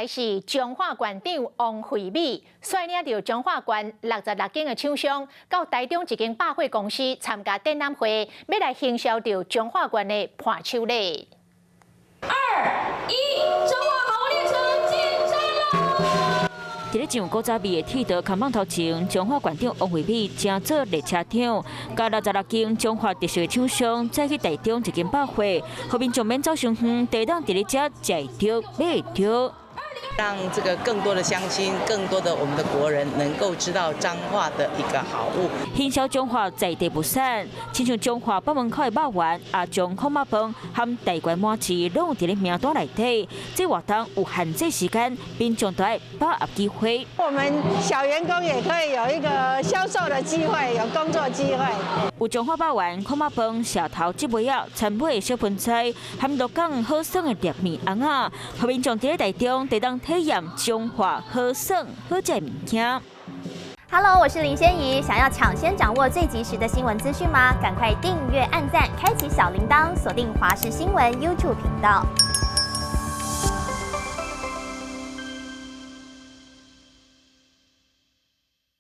來是彰化縣長王惠美率領著彰化縣66間的廠商，到台中一間百貨公司參加展覽會，欲來行銷著彰化縣的伴手禮。二一，彰化好物列車進站囉！佇咧上古早味的鐵道看板頭前，彰化縣長王惠美正做列車長，佮66間彰化特色的廠商，載去台中一間百貨，予民眾免走傷遠，地當佇咧遮食會著、買會著。讓這個更多的鄉親、更多的我們的國人能夠知道彰化的一個好物。行銷彰化在地物產，親像彰化北門口的肉圓、阿將炕肉飯和大關麻糍，攏有佇咧名單內底。這活動有限制時間，民眾都愛把握機會。我們小員工也可以有一個銷售的機會，有工作機會。有彰化肉圓、炕肉飯、石頭節尾仔、田尾的小盆菜，和鹿港好耍的粒麵尪仔，予民眾佇咧台中會當體驗彰化好耍好食的物件。 Hello，我是林仙怡。想要搶先掌握最及時的新聞資訊嗎？趕快訂閱、按讚、開啟小鈴鐺，鎖定華視新聞 YouTube 頻道。